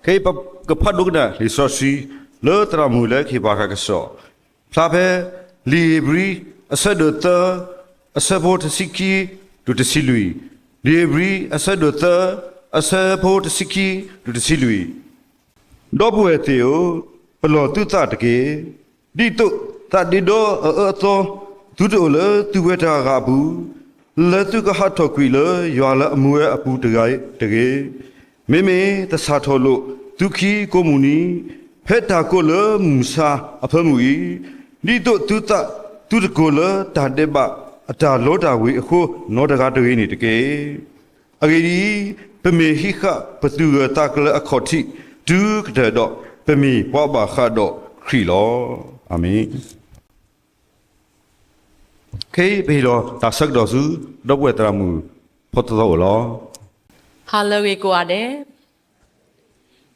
ခဲအံၤပကဖးဒိကနၣ်လံာ်စီဆှံ လၢသရၣ်မုၣ်လၢကဟ့ၣ်ပှၤဃာ်ကစီၣ်, ဖျါဖဲ လံာ်ဧ့ၤဘြံၤ အဆၢဒိၣ်သၢ အဆၢဖိတဆံခံ တုၤတဆံလွံၢ်, လံာ်ဧ့ၤဘြံၤ အဆၢဒိၣ်သၢ အဆၢဖိတဆံခံ တုၤတဆံလွံၢ်. ဒီပုၢ်ဝဲၢ်သ့ၣ်ဧၢ, ပလီၢ်သုသးတက့ၢ်. ဒ်သိးသးဒ့ဒီအအၢအသီ သုတအိၣ်လၢသုဝဲတဂၤဂၤအပူၤ, လၢသုကဟးထီၣ်ကွံာ်လၢယွၤလၢအမူဝဲအပူၤတဂၤတဂ့ၤ. မ့မ့ၢ်သဆၣ်ထီၣ်လိာ်သုခံကိးမုၢ်နံၤ, ဖဲတၢ်ကိးလၢမုၢ်မဆါအဖၢမုၢ်အံၤ, ဒ်သိးသုသးသုတကိၢ်လၢတၢ်ဒဲးဘးအတၢ်လီတၢ်ဝ့ၤအဃိ နီတဂၤတဂ့ၤန့ၣ်တက့ၢ်. အဂ့ၢ်ဒ်အံၤ, ပမ့ၢ်ဟံးဃာ်ပသူၣ်ဂၢၢ်သးကျၢၤအခီၣ်ထံးတုၤကတၢၢ်ဒီး, ပမ့ၢ်ပှၤဘၣ်ဃးဒီးခရံာ်လီၤ. အၤမ့ၣ်. ခဲအံၤပဟ့ၣ်လီၤတၢ်ဆၢကတီၢ်ဆူ ဒီပုၢ်ဝဲၢ်သရၣ်မုၣ်ဖီသီသီအအိၣ်လီၤ. ဟါလၢအဂ့ၤကိးဂၤဒဲး,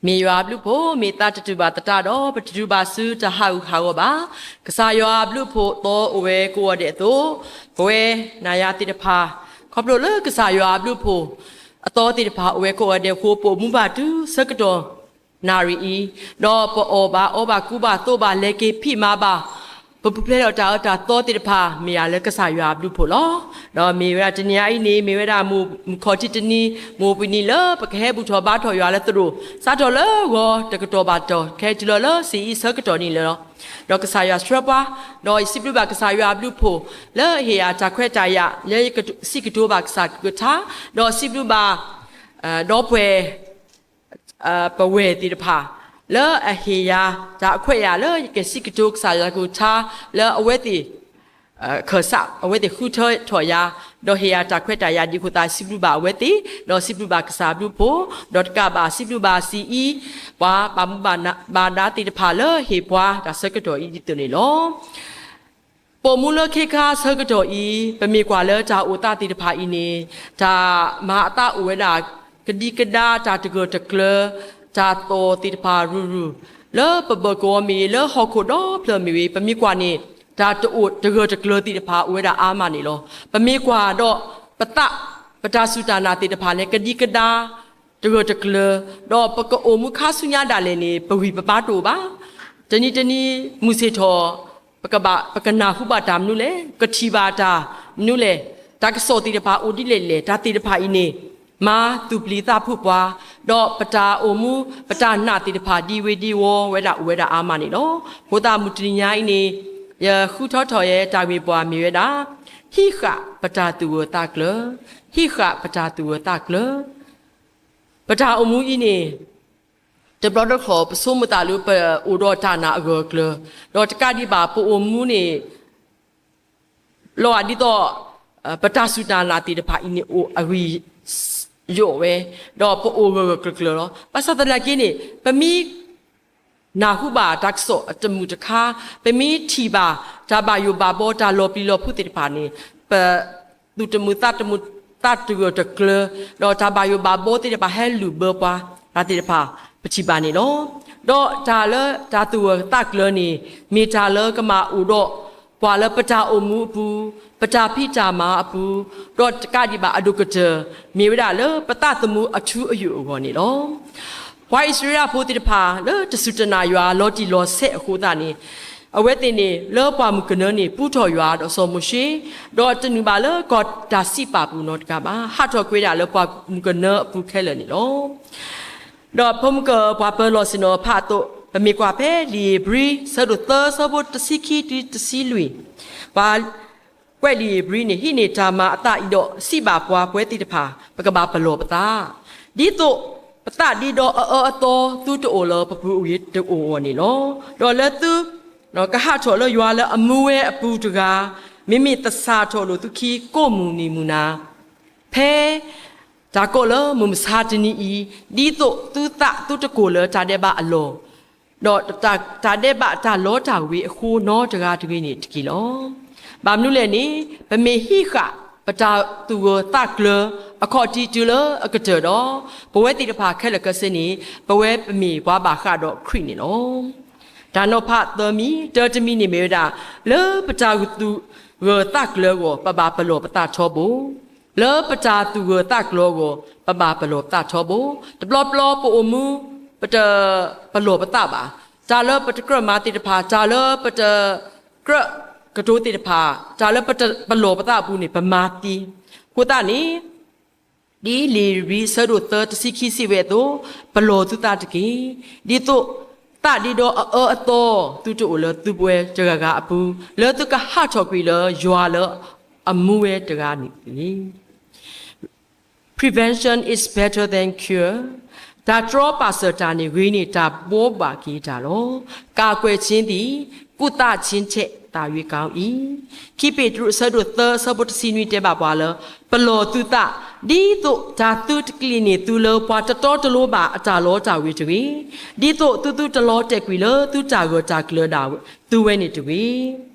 မ့ၢ်ယွၤအဘျုးအဖှိၣ် မ့ၢ်သးတတုၤဘၣ်သတးဒီး ပတတုၤဘၣ်ဆူတၢ်ဟးဂူာ်ဟးဂီၤဘၣ်. ကစၢ်ယွၤအဘျုးအဖှိၣ်သီအိၣ်ဝဲကိးဂၤဒဲးအသိး, ပဝဲနၤယၤသ့ၣ်တဖၣ်, ခီဖျိလၢကစၢ်ယွၤအဘျုးအဖှိၣ်အသီသ့ၣ်တဖၣ်အိၣ်ဝဲကိးဂၤဒဲးအဃိ ပအိၣ်မူဘၣ်တုၤဆၢကတီၢ်နၣ်ရံၣ်အံၤ, ဒီးပအီၣ်ဘၣ်အီဘၣ်ကူဘၣ်သိးဘၣ်လဲၤက့ၤဖံးမၤဘၣ် ပပူၤဖျဲးဒီးတၢ်အၢတၢ်သီသ့ၣ်တဖၣ် မ့ၢ်ဒၣ်လၢကစၢ်ယွၤအဘျုးအဖှိၣ်လီၤ. ဒီးမ့ၢ်ဝဲဒၣ်တနံၤအံၤန့ၣ် မ့ၢ်ဝဲဒၣ်မုၢ်ခီၣ်ထံးတနံၤ မုၢ်ပှဲၤနံၤလၢပကဟဲဘူၣ်ထီၣ်ဘါထီၣ်ယွၤလၢသရိာ်, စးထီၣ်လၢဂီၤတကတီၢ်ဘၣ်တကတီၢ် ခဲတုၤလီၤလၢစ့ၢ်အံၤဆၢကတီၢ်န့ၣ်လီၤ. ဒီးကစၢ်ယွၤဆှၢပှၤ, ဒီးယစံးဘျုးဘၣ်ကစၢ်ယွၤအဘျုးအဖှိၣ် လၢအဟ့ၣ်ယၤတၢ်ခွဲးတၢ်ယာ် လၢယကစံးကတိၤဘၣ်ကစၢ်ကလုၢ်ကထါ, ဒီးစံးဘျုးဘၣ် ဒီပုၢ်ဝဲၢ် ပဝဲၢ်သ့ၣ်တဖၣ် လၢအဟ့ၣ်ယၤတၢ်ခွဲးတၢ်ယာ် လၢယကစံးကတိၤကစၢ်ယွၤကလုၢ်ကထါ လၢအဝဲသ့ၣ် ခၢၣ်စး အဝဲသ့ၣ်ဃုထၢထီၣ်ယၤ, ဒီးဟ့ၣ်ယၤတၢ်ခွဲးတၢ်ယာ်ဒ်အဃိသတး စံးဘျုးဘၣ်အဝဲသ့ၣ်, ဒီးစံးဘျုးဘၣ်ကစၢ်အဘျုးအဖှိၣ်, ဒီးတကးဘၣ်စံးဘျုးဘၣ်စ့ၢ်အံၤ ပှၤဘၣ်မူဘၣ်ဒါသ့ၣ်တဖၣ်လၢဟ့ၣ်ပှၤတၢ်ဆၢကတီၢ်အံၤဒ်သိးန့ၣ်လီၤ. ပအိၣ်မူလၢခ့ခါဆၢကတီၢ်အံၤ ပမ့ၢ်ကွၢ်လၢတၢ်အိၣ်သးသ့ၣ်တဖၣ်အံၤန့ၣ် တၢ်မၤအသးအိၣ်ဝဲဒၣ် ကဒံကဒါ တၢ်တဂၢၢ်တကျၢၤ တၢ်သီၣ်သ့ၣ်တဖၣ်ရုၢ်ရုၢ် လၢပဘၢၣ်ကဝီၤမ့ၢ်ဂ့ၤ လၢဟီၣ်ခိၣ်ဒီဖျၢၣ်မ့ၢ်ဂ့ၤ ပမ့ၢ်ကွၢ်န့ၣ် တၢ်တအိၣ်တဂၢၢ်တကျၢၤသ့ၣ်တဖၣ်အိၣ်ဝဲဒၣ်အါမးန့ၣ်လီၤ. ပမ့ၢ်ကွၢ်ဒီး ပသး ပတၢ်စူၢ်တၢ်နာ်သ့ၣ်တဖၣ်လၢကဒံကဒါ တဂၢၢ်တကျၢၤ ဒီးပကအိၣ်မူခါဆူညါဒၣ်လဲာ်န့ၣ် ပဂံၢ်ပဘါတအိၣ်ဘၣ်. တနံၤတနံၤ မုၢ်ဆ့ၣ်ထီၣ် ပကဘၣ် ပကနၢ်ဟူဘၣ်တၢ်မနုၤလဲၣ်, ပကထံၣ်ဘၣ်တၢ်မနုၤလဲၣ်, တၢ်ကစီၣ်သ့ၣ်တဖၣ်အိၣ်ဒ်လဲၣ်လဲၣ်, တၢ်သ့ၣ်တဖၣ်အံၤန့ၣ် မၤသူၣ်ပျံၤသးဖုးပှၤ, ဒီးပတၢ်အိၣ်မူ ပတၢ်နာ်သ့ၣ်တဖၣ်ဒံဝ့ၤဒံဝီၤဝဲဒၣ်အိၣ်ဝဲဒၣ်အါမးန့ၣ်လီၤ. အဃိသတးမုၢ်တနံၤညါအံၤန့ၣ် ယဃုထၢထီၣ်ယဲတၢ်ဂ့ၢ်ပှၤမ့ၢ်ဝဲဒၣ် ဟံးဃာ်ပတၢ်သူၣ်ဂၢၢ်သးကျၢၤ, ဟံးဃာ်ပတၢ်သူၣ်ဂၢၢ်သးကျၢၤ ပတၢ်အိၣ်မူအံၤန့ၣ် တဘျီတခီၣ် ပဆိကမိၣ်သးလၢပအိၣ်ဒီးတၢ်နာ်အဂၢၢ်အကျၢၤ, ဒီးတကးဒံးဘၣ် ပအိၣ်မူန့ၣ် လီၤဂာ်ဒ်သိး ပတၢ်စူၢ်တၢ်နာ်သ့ၣ်တဖၣ်အံၤန့ၣ် အိၣ်အဂံၢ်ယိာ်ဝဲ, ဒီးပအိၣ်ဂၢၢ်ဂၢၢ်ကျၢၤကျၢၤလီၤ. ဘၣ်ဆၣ်သနာ်က့န့ၣ် ပမ့ၢ် နၢ်ဟူဘၣ်တၢ်ကစီၣ်အတမုာ်တခါ, ပမ့ၢ်ထံၣ်ဘၣ်တၢ်ဘၣ်ယိၣ်ဘၣ်ဘီ တၢ်လီၤပျံၤလီၤဖုးသ့ၣ်တဖၣ်န့ၣ် ပသူၣ်တမုာ်သးတမုာ် သးတဂၢၢ်တကျၢၤ, ဒီးတၢ်ဘၣ်ယိၣ်ဘၣ်ဘီသ့ၣ်တဖၣ်ဟဲလုၢ်ဘၢပှၤ တၢ်သ့ၣ်တဖၣ် ပထံၣ်ဘၣ်န့ၣ်လီၤ. ဒီးတၢ်လၢတၢ်သူၣ်ဂၢၢ်သးကျၢၤန့ၣ် မ့ၢ်တၢ်လၢကမၤအိၣ်ဒီးပှၤလၢပတၢ်အိၣ်မူအပူၤ, ပတၢ်ဖံးတၢ်မၤအပူၤ, ဒီးတကးဒံးဘၣ်အဒိၣ်ကတၢၢ် မ့ၢ်ဝဲဒၣ်လၢပသးသမူအထူအယိာ်အဂီၢ်န့ၣ်လီၤ. ပှၤအံၣ်စရ့လးဖိသ့ၣ်တဖၣ် လၢတစူၢ်တနာ်ယွၤလီၤတံၢ်လီၤဆဲးအဃိသတးန့ၣ်, အဝဲသ့ၣ်န့ၣ် လၢပှၢ်မုၢ်ကနၢန့ၣ် ပူထီၣ်ယွၤဒီးစီၤမိၤၡ့, ဒီးတနုာ်ဘၣ်လၢကီၢ်တၢ်စံးပာ်ပူၤနီတဂၤဘၣ်, ဟးထီၣ်ကွံာ်ဝဲဒၣ်လၢပှၢ်မုၢ်ကနၢအပူၤခဲလၢာ်န့ၣ်လီၤ. ဒီးဖိမုၣ်ကၢၢ်ပှၤပၢၤလီၢ်ဆ့ၣ်နီၤဖးအသိး ပမ့ၢ်ကွၢ်ဖဲလံာ်ဧ့ၤဘြံၤ ဆၢဒိၣ်သၢ ဆၢဖိတဆံခံတုၤတဆံလွံၢ်, ပှၤကွဲးလံာ်ဧ့ၤဘြံၤန့ၣ် ဟံးန့ၢ်တၢ်မၤအသးအံၤဒီး စံးဘၣ်ပှၤပဝဲသ့ၣ်တဖၣ် ပကဘၣ်ပလီၢ်ပသး, ဒ်သိးပသးဒ့ဒီအအၢအသီ သုတအိၣ်လၢပပူၤအဂ့ၢ်တအိၣ်အဂီၢ်န့ၣ်လီၤ. ဒီးလၢသု ကဟးထီၣ်လၢယွၤလၢအမူဝဲအပူၤတဂၤ, မ့မ့ၢ်သဆၣ်ထီၣ်လိာ်သုခံကိးမုၢ်နံၤမုၢ်နၤ, ဖဲတၢ်ကိးလၢမုၢ်မဆါတနံၤအံၤ, ဒ်သိးသုသးသုတကိၢ်လၢတၢ်ဒဲးဘးအလီၢ်, ဒီးတၢ်ဒဲးဘးတၢ်လီတၢ်ဝ့ၤအဃိနီတဂၤတဂ့ၤန့ၣ်တက့ၢ်လီၤ. ဘၣ်မနုၤလဲၣ်န့ၣ်, ပမ့ၢ်ဟံးဃာ်ပတၢ်သူၣ်ဂၢၢ်သးကျၢၤ အခီၣ်ထံးတုၤလၢအကတၢၢ်ဒီး, ပဝဲသ့ၣ်တဖၣ်ခဲလၢာ်ခဲဆ့န့ၣ် ပဝဲပမ့ၢ်ပှၤဘၣ်ဃးဒီးခရံာ်န့ၣ်လီၤ. တၢ်နီၤဖးသၢမံၤ, တၢတမံၤန့ၣ်မ့ၢ်ဝဲဒၣ်, လၢပတၢ်သူၣ်ဂၢၢ်သးကျၢၤအဂီၢ် ပဘၣ်ပလီၢ်ပသးထီဘိ, လၢပတၢ်သူၣ်ဂၢၢ်သးကျၢၤအဂီၢ် ပဘၣ်ပလီၢ်ပသးထီဘိ, တဘျီဘျီပအိၣ်မူ ပတပလီၢ်ပသးဘၣ်. တၢ်လၢပတကြၢးမၤသ့ၣ်တဖၣ်, တၢ်လၢပတကြၢးကတိၤသ့ၣ်တဖၣ်, တၢ်လၢပတပလီၢ်ပသးအပူၤန့ၣ် ပမၤသ့. အဃိသတးန့ၣ် ဒ်လံာ်ဧ့ၤဘြံၤအဆၢဒိၣ်သၢ တဆံခံစံးဝဲအသိး, ပလီၢ်သုသးတက့ၢ်. ဒ်သိးသးဒ့ဒီးအအၢအသီ သုတအိၣ်လၢသုပဝဲတဂၤဂၤအပူၤ, လၢသုကဟးထီၣ်ကွံာ်လၢယွၤလၢအမူဝဲတဂၤန့ၣ်တက့ၢ်. Prevention is better than cure. တၢ်တြီပာ်စၢၤတၢ်န့ၣ် ဂ့ၤန့ၢ်တၢ်ဘှီဘၣ်က့ၤတၢ်လီၤ. ကာကွယ်ခြင်းသည် ကုသခြင်းထက်သာ၍ ကောင်း၏. ခံပ့းတရူးအဆၢဒိၣ်သၢ အဆၢဖိတဆံနွံတဲဘၣ်ပှၤလၢ ပလီၢ်သုသး, ဒ်သိးတၢ်သုတကျံးန့ၢ်သုလၢပှၤတတီတလိၤဘၣ်အတၢ်လီတၢ်ဝ့ၤတဂ့ၤ, ဒ်သိးသုသုတလီၤတဲာ်ကွံာ်လၢသုတၢ်ဂၢၢ်တၢ်ကျၢၤဒၣ် သုဝဲန့ၣ်တဂ့ၤ.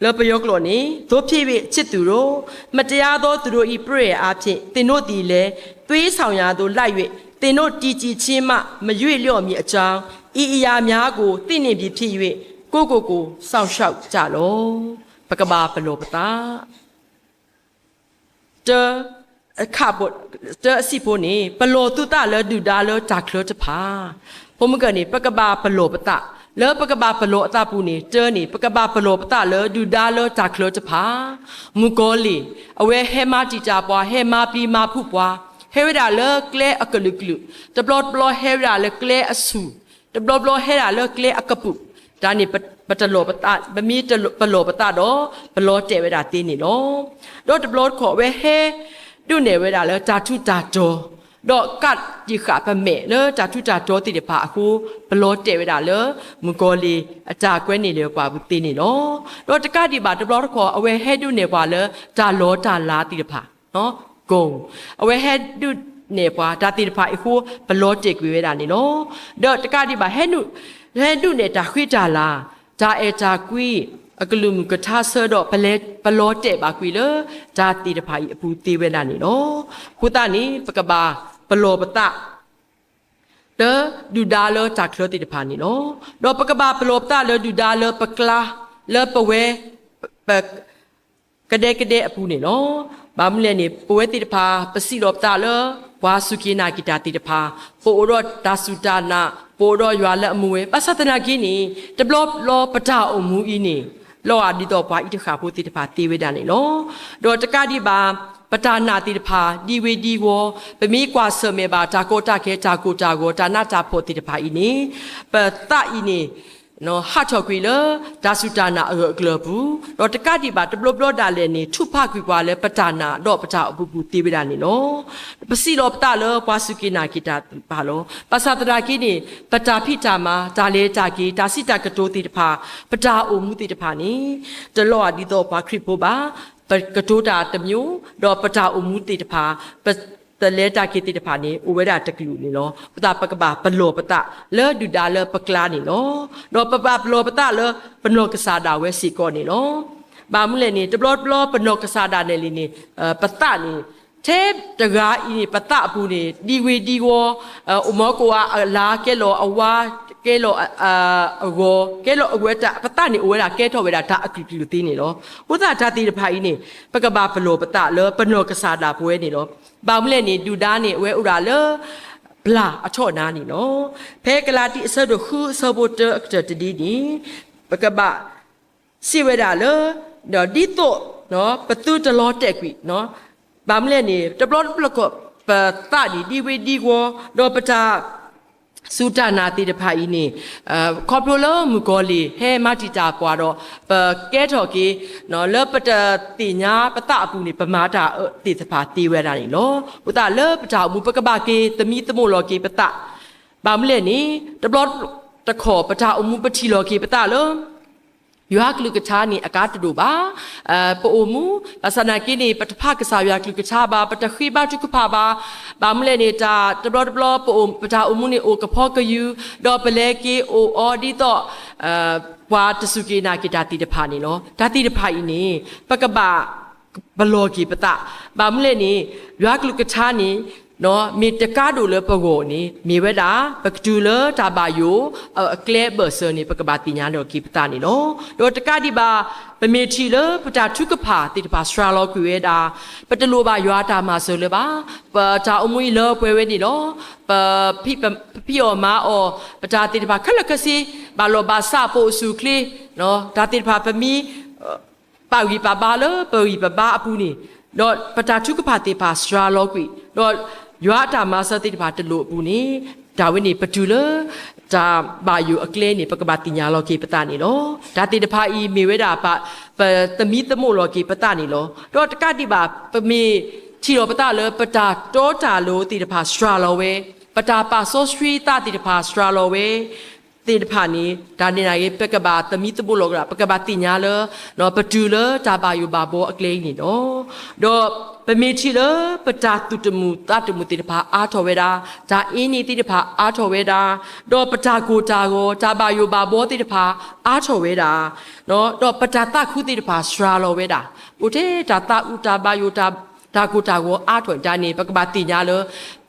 လၢပယီၤကျိာ်န့ၣ်, သို့ဖြစ်၍ ချစ်သူတို့, မတရားသောသူတို့၏ ပရိယာယ်အားဖြင့် သင်တို့သည်လည်း သွေးဆောင်ရာသို့ လိုက်၍ သင်တို့တည်ကြည်ခြင်းမှ မရွေ့လျော့မည်အကြောင်း ဤအရာများကို သိနှင့်ပြီဖြစ်၍ ကိုယ့်ကိုယ်ကို စောင့်ရှောက်ကြလော့. ပကဘၣ်ပလီၢ်ပသး တၢ, တၢအစံးဖိန့ၣ် ပလီၢ်သုသးလၢဒုၣ်ဒါလၢတၢ်ချၢတဖၣ်. ဖိမုၣ်ကၢန့ၣ် ပကဘၣ်ပလီၢ်ပသး, လၢပကဘၣ်ပလီၢ်အသးပူၤန့ၣ် တၢန့ၣ် ပကဘၣ်ပလီၢ်ပသးလၢဒုၣ်ဒါလၢတၢ်ချၢတဖၣ်. မုၣ်ကီၤလံၢ် အဝဲဟဲမၤတံာ်တာ်ပှၤ, ဟဲမၤပျံၤမၤဖုးပှၤ, ဟဲဝဲဒၣ်လၢကျဲအကလုာ်ကလုာ်, တဘျီတဘျီဟဲဝဲဒၣ်လၢကျဲအဆူၣ်, တဘျီဘျီဟဲဒၣ်လၢကျဲအကပုာ်, တၢ်န့ၣ် ပတလီၢ်ပသး, ပမ့ၢ်ပလီၢ်ပသးဒီး ပလီၤတဲာ်ဝဲဒၣ်သ့န့ၣ်လီၤ. ဒီးတဘျီတခီၣ် အဝဲဟဲဒုးနဲၣ်ဝဲဒၣ်လၢတၢ်ထူးတၢ်တီၤ, ဒီးကးတံာ်ဃာ်ပမဲာ်လၢတၢ်ထူးတၢ်တီၤသ့ၣ်တဖၣ်အဃိ, ပလီၤတဲာ်ဝဲဒၣ်လၢ မုၣ်ကီၤလံၢ်အတၢ်ကွဲန့ၢ်လၢၤပှၤပူၤသ့န့ၣ်လီၤ. ဒီးတကးဒံးဘၣ်တဘျီတခီၣ် အဝဲဟဲဒုးနဲၣ်ပှၤလၢတၢ်လီတၢ်လၤသ့ၣ်တဖၣ် ကိၣ်, အဝဲဟဲဒုးနဲၣ်ပှၤတၢ်သ့ၣ်တဖၣ်အံၤအဃိ ပလီၤတဲာ်ကွံာ်ဝဲဒၣ်န့ၣ်လီၤ. ဒီးတကးဒံးဘၣ် ဟဲဒုးနဲၣ်တၢ်ဃံတၢ်လၤ, တၢ်အဲၣ်တၢ်ကွံ, အကလုၢ်မုၢ်ကထါဆၢဒီး ပလီၤတဲာ်ဘၣ်ကွံာ်လၢ တၢ်သ့ၣ်တဖၣ်အံၤအပူၤသ့ဝဲဒၣ်န့ၣ်လီၤ. အဃိသတးန့ၣ် ပကဘၣ်ပလီၢ်ပသး လၢဒုၣ်ဒါလၢတၢ်ချၢသ့ၣ်တဖၣ်န့ၣ်လီၤ. ဒီးပကဘၣ်ပလီၢ်ပသးလၢဒုၣ်ဒါလၢပကျါ, လၢပဝဲ ပ ကဒဲကဒဲအပူၤန့ၣ်လီၤ. ဘၣ်မနုၤလဲၣ်န့ၣ် ပဝဲသ့ၣ်တဖၣ် ပစံးလီၤပသးလၢ ပှၤစူၢ်က့ၤနာ်က့ၤတၢ်သ့ၣ်တဖၣ်, ပအိၣ်ဒီးတၢ်စူၢ်တၢ်နာ်, ပအိၣ်ဒီးယွၤလၢအမူဝဲ, ဘၣ်ဆၣ်သနာ်က့န့ၣ် တဘျီဘျီပတၢ်အိၣ်မူအံၤန့ၣ် လီၤဂာ်ဒ်သိးပှၤအံၤတဃၣ်ဖိသ့ၣ်တဖၣ်သ့ဝဲဒၣ်န့ၣ်လီၤ. ဒီးတကးဒံးဘၣ် ပတၢ်နာ်သ့ၣ်တဖၣ် ဒံဝ့ၤဒံဝီၤ, ပမ့ၢ်ကွၢ်ဆၢၣ်မဲာ်ဘၣ်တၢ်ကီတၢ်ခဲ တၢ်ကိၢ်တၢ်ဂီၤ တၢ်နးတၢ်ဖှီၣ်သ့ၣ်တဖၣ်အံၤန့ၣ် ပသးအံၤန့ၣ် ဟးထီၣ်ကွံာ်လၢ တၢ်စူၢ်တၢ်နာ်အဂၢၢ်အကျၢၤအပူၤ, ဒီးတကးဒံးဘၣ် တဘျီဘျီဒၣ်လဲာ်န့ၣ် ထုးဖးကွံာ်ပှၤလၢပတၢ်နာ်ဒီးပတၢ်အိၣ်မူပူၤသ့ဝဲဒၣ်န့ၣ်လီၤ. ပစံးလီၤပသးလၢပှၤစူၢ်က့ၤနာ်က့ၤတၢ်တဖၣ်လီၤ. ဘၣ်ဆၣ်သနာ်က့န့ၣ် ပတၢ်ဖံးတၢ်မၤ တၢ်လဲၤတၢ်က့ၤ တၢ်စံးတၢ်ကတိၤသ့ၣ်တဖၣ် ပတၢ်အိၣ်မူသ့ၣ်တဖၣ်န့ၣ် တလီၤဂာ်ဒ်သိးပှၤခရံာ်ဖိဘၣ်. ပကတိၤတၢ်တမျိုး, ဒီးပတၢ်အိၣ်မူသ့ၣ်တဖၣ် ပတၢ်လဲၤတၢ်က့ၤသ့ၣ်တဖၣ်န့ၣ် အိၣ်ဝဲဒၣ်တကလုာ်န့ၣ်လီၤ. အဃိသတး ပကဘၣ်ပလီၢ်ပသးလၢဒုၣ်ဒါလၢပကျါန့ၣ်လီၤ. ဒီးပဘၣ်ပလီၢ်ပသးလၢပနီၢ်ကစၢ်ဒၣ်ဝဲစ့ၢ်ကီးန့ၣ်လီၤ. ဘၣ်မနုၤလဲၣ်န့ၣ် တဘျီတဘျီပနီၢ်ကစၢ်ဒၣ်နဲၣ်လံန့ၣ် ပသးန့ၣ် ထဲတဂၤအံၤန့ၣ် ပသးအပူၤန့ၣ် ဒံဝ့ၤဒံဝီၤ, အိၣ်မီကိးအလါ ကဲလီၤအဝါ, ကဲလီၤအဂီၤ, ကဲလီၤအဝဲတၢ် ပသးန့ၣ်အိၣ်ဝဲဒၣ် ကဲထီၣ်ဝဲဒၣ်တၢ်အကလုာ်ကလုာ်သ့န့ၣ်လီၤ. အဃိသတးတၢ်သ့ၣ်တဖၣ်အံၤန့ၣ် ပကဘၣ်ပလီၢ်ပသးလၢပနီၢ်ကစၢ်ဒၣ်ပဝဲန့ၣ်လီၤ. ဘၣ်မနုၤလဲၣ်န့ၣ် ဒုၣ်ဒါန့ၣ် အဝဲအိၣ်ဒၣ်လၢ ပျၢ်အထီၣ်နၤန့ၣ်လီၤ. ဖဲကလၤတံ အဆၢဒိၣ်ဃု အဆၢဖိတၢ အကတၢၢ်တဒ်န့ၣ် ပကဘၣ်စံးဝဲဒၣ်လၢ ဒီးဒ်သိး ပသုတလီၤတဲာ်ကွံာ် ဘၣ်မနုၤလဲၣ်န့ၣ် တဘျီတဘျီခီ ပသးန့ၣ် ဒံဝ့ၤဒံဝီၤ ဒီးပတၢ် စူၢ်တၢ်နာ်သ့ၣ်တဖၣ်အံၤန့ၣ် ခီဖျိလၢမုၣ်ကီၤလံၢ်ဟဲမၤတံာ်တာ်ပှၤဒီး ပကဲထီၣ်က့ၤ လၢပတသ့ၣ်ညါပသးအပူၤန့ၣ် ပမၤတၢ်အၢသ့ၣ်တဖၣ်သ့ဝဲဒၣ်န့ၣ်လီၤ. အဃိသတးလၢပတၢ်အိၣ်မူ ပကဘၣ်က့ၤသမံသမိးလီၤက့ၤပသး ဘၣ်မနုၤလဲၣ်န့ၣ် တဘျီတခီၣ် ပတၢ်အိၣ်မူပထံၣ်လီၤက့ၤပသးလၢ ယွၤကလုၢ်ကထါန့ၣ် အကါတဒိၣ်ဘၣ်. ပအိၣ်မူ ဘၣ်ဆၣ်သနာ်က့န့ၣ် ပတဖးကစၢ်ယွၤကလုၢ်ကထါဘၣ်, ပတဃ့ဘါထုကဖၣ်ဘၣ်. ဘၣ်မနုၤလဲၣ်န့ၣ် တၢ်တဘျီတဘျီ ပအိၣ် ပတၢ်အိၣ်မူန့ၣ် အိၣ်ကဖီကယူၤ, ဒီးပလဲၤက့ၤအိၣ်အီၤဒ်သိး ပှၤတစူၢ်က့ၤနာ်က့ၤတၢ်သ့ၣ်တဖၣ်န့ၣ်လီၤ. တၢ်သ့ၣ်တဖၣ်အံၤန့ၣ် ပကဘၣ်ပလီၢ်က့ၤပသး. ဘၣ်မနုၤလဲၣ်န့ၣ် ယွၤကလုၢ်ကထါန့ၣ် မ့ၢ်တကါဒိၣ်လၢပဂီၢ်န့ၣ် မ့ၢ်ဝဲဒၣ် ပကတုၤလၢတၢ်ဘၣ်ယိၣ်အကျဲအဘၢၣ်စၢၤန့ၣ် ပကဘၣ်သ့ၣ်ညါလီၤက့ၤပသးန့ၣ်လီၤ. ဒီးတကးဒံးဘၣ် ပမ့ၢ်ထံၣ်လၢပတၢ်ထုကဖၣ်သ့ၣ်တဖၣ်စှၤလီၤကွံာ်ဝဲဒၣ် ပတလိၣ်ဘၣ်ယွၤအတၢ်မၤစၢၤလၢၤဘၣ်. ပတၢ်အိၣ်မူအံၤလၢပှဲၤဝဲန့ၣ်လီၤ. ပ ပဖံးအီၣ်မၤအီၣ် ပတၢ်သ့ၣ်တဖၣ်ခဲလၢာ်ခဲဆ့ ဘၣ်လီၢ်ဘၣ်စး ပအိၣ်ဆူၣ်အိၣ်ချ့ တၢ်သ့ၣ်တဖၣ်ပမံ ပာ်ဂံၢ်ပာ်ဘါလၢပဂံၢ်ပဘါအပူၤန့ၣ်, ဒီးပတၢ်ထုကဖၣ်သ့ၣ်တဖၣ်စှၤလီၤကွံာ်, ဒီးယွၤအတၢ်မၤစၢၤသ့ၣ်တဖၣ်တလိၣ်အပူၤန့ၣ်, တၢ်ဝဲန့ၣ်ပတုၤလၢ တၢ်ဘၣ်ယိၣ်အကျဲန့ၣ် ပကဘၣ်သ့ၣ်ညါလီၤက့ၤပသးန့ၣ်လီၤ. တၢ်သ့ၣ်တဖၣ်အံၤမ့ၢ်ဝဲဒၣ် ပသမံသမိးလီၤက့ၤပသးန့ၣ်လီၤ. ဒီးတကးဒံးဘၣ် ပမ့ၢ်ထံၣ်လီၤပသးလၢပတၢ်တီတၢ်လိၤသ့ၣ်တဖၣ်စှၤလီၤဝဲ, ပတၢ်ပာ်စီဆှံသးသ့ၣ်တဖၣ်စှၤလီၤဝဲ သ့ၣ်တဖၣ်န့ၣ် တၢ်န့ၣ်နာ်က့ ပကဘၣ်သမံသမိးလီၤက့ၤ ပကဘၣ်သ့ၣ်ညါလၢ ပတုၤလၢတၢ်ဘၣ်ယိၣ်ဘၣ်ဘီအကျဲအံၤန့ၣ်လီၤ. ဒီးပမ့ၢ်ထံၣ်လၢပတၢ်သူၣ်တမုာ်သးတမုာ်သ့ၣ်တဖၣ်အါထီၣ်ဝဲဒၣ်, တၢ်အ့န့သ့ၣ်တဖၣ်အါထီၣ်ဝဲဒၣ်, ဒီးပတၢ်ကိၢ်တၢ်ဂီၤ တၢ်ဘၣ်ယိၣ်ဘၣ်ဘီသ့ၣ်တဖၣ်အါထီၣ်ဝဲဒၣ်, ဒီးပတၢ်သးခုသ့ၣ်တဖၣ်စှၤလီၤဝဲဒၣ်, အိၣ်ထဲတၢ်သးအုးတၢ်ဘၣ်ယိၣ် တၢ်ကိၢ်တၢ်ဂီၤအါထီၣ်ဒၣ်န့ၣ် ပကဘၣ်သ့ၣ်ညါလၢ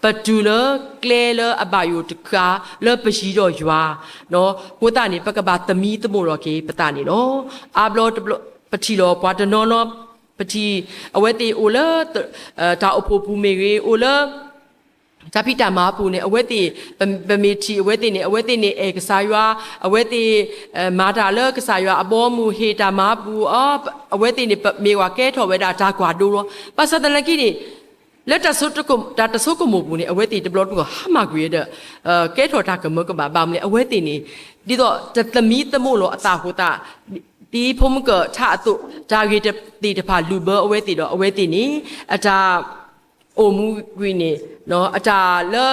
ပတုၤလၢကျဲလၢအဘၣ်ယိၣ်တခါ လၢပယံၤဒီးယွၤ, အဃိသတးန့ၣ် ပကဘၣ်သမံသမိးလီၤက့ၤပသးန့ၣ်လီၤ. အါဘျီတဘျီ ပထံၣ်လီၤပှၤတနီၤနီၤ, ပထံၣ်အဝဲသ့ၣ်အိၣ်လၢ တၢ်အိၣ်ဖှိၣ်ပူၤမ့ၢ်ဂ့ၤ အိၣ်လၢ တၢ်ဖံးတၢ်မၤပူၤန့ၣ် အဝဲသ့ၣ် ပမ့ၢ်ထံၣ်အဝဲသ့ၣ်န့ၣ် အဝဲသ့ၣ်န့ၣ်အဲၣ်ကစၢ်ယွၤ, အဝဲသ့ၣ် မၤတၢ်လၢကစၢ်ယွၤအဘီအမုၢ် ဟ့ၣ်တၢ်မၤပူၤအီၤ, အဝဲသ့ၣ်န့ၣ် မ့ၢ်ဝဲကဲထီၣ်ဝဲဒၣ်တၢ်ကွၢ်ဒိလီၤ. ဘၣ်ဆၣ်သနာ်က့န့ၣ် လၢတၢ်ဆိကမိၣ်ပူၤန့ၣ် အဝဲသ့ၣ်တဘျီတဘျီဟါမၢ်ကွံာ်ဝဲဒီး ကဲထီၣ်တၢ်ကမၢကမၣ်ဘၣ်မနုၤလဲၣ် အဝဲသ့ၣ်န့ၣ် ဒ်သိးတသမံသမိးလီၤအသးအဃိသတး ဒ်ဖိမုၣ်ကထါအသိး တၢ်ဂ့ၢ်သ့ၣ်တဖၣ်လုၣ်ဘၢအဝဲသ့ၣ်ဒီး အဝဲသ့ၣ်န့ၣ် အတၢ် အိၣ်မူကွံာ်န့ၣ် အတၢ်လၢ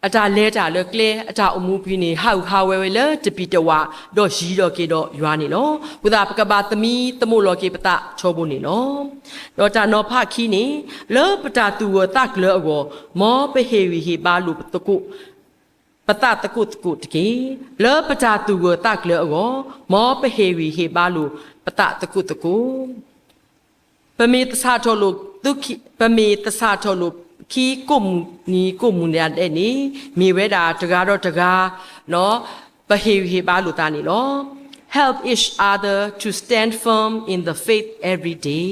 အတၢ်လဲၤတၢ်လၢကျဲ အတၢ်အိၣ်မူပူၤန့ၣ် ဟးဂူာ်ဟးဝဲဝဲလၢတပံၤတဝး ဒီးယံၤဒီးက့ၤဒီးယွၤန့ၣ်လီၤ. အဃိသတး ပကဘၣ်သမံသမိးလီၤက့ၤပသးထီဘိန့ၣ်လီၤ. ဒီးတၢ်နီၤဖးခံန့ၣ် လၢပတၢ်သူၣ်ဂၢၢ်သးကျၢၤအဂီၢ် မ်ပဟ့ၣ်ဂံၢ်ဟ့ၣ်ဘါလိာ်ပသကိး ပသးသကိးသကိးတက့ၢ်. လၢပတၢ်သူၣ်ဂၢၢ်သးကျၢၤအဂီၢ် မ်ပဟ့ၣ်ဂံၢ်ဟ့ၣ်ဘါလိာ်ပသးသကိးသကိး ပမ့ၢ်သဆၣ်ထီၣ်လိာ်သုခံ ပမ့ၢ်သဆၣ်ထီၣ်လိာ်ခံကိးမုၢ်နံၤကိးမုၢ်နံၤဒဲးန့ၣ် မ့ၢ်ဝဲဒၣ်တဂၤဒီးတဂၤ ပဟ့ၣ်ဂံၢ်ဟ့ၣ်ဘါလိာ်သးန့ၣ်လီၤ. Help each other to stand firm in the faith every day.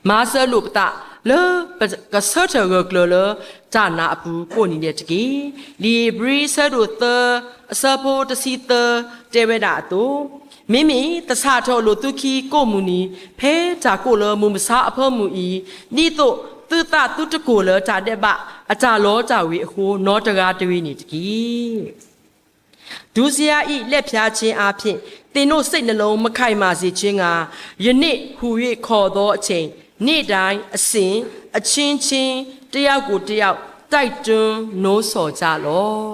မၤစၢၤလိာ်ပသးလၢပကဆၢထၢၣ်ဂၢၢ်ကျၢၤလၢတၢ်နာ်အပူၤကိးနံၤဒဲးတက့ၢ်. လံာ်ဧ့ၤဘြံၤဆၢဒိၣ်သၢ အဆၢဖိတဆံသၢ တဲဝဲဒၣ်အသိး, မ့မ့ၢ်သဆၣ်ထီၣ်လိာ်သုခံကိးမုၢ်နံၤ ဖဲတၢ်ကိးလၢမုၢ်မဆါအဖၢမုၢ်အံၤ, ဒ်သိးသုသးသုတကိၢ်လၢတၢ်ဒဲးဘးအတၢ်လီတၢ်ဝ့ၤအဃိ နီတဂၤတဂ့ၤန့ၣ်တက့ၢ်. ဒုစရိုက်လက်ဖြေခြင်းအားဖြင့် သင်တို့စိတ်နှလုံးမခိုင်မာစေခြင်းငှာ ယနေ့ဟူ၍ခေါ်သောအချိန် နေ့တိုင်းအစဉ် အချင်းချင်း တစ်ယောက်ကိုတစ်ယောက် တိုက်တွန်းနှိုးဆော်ကြလော့.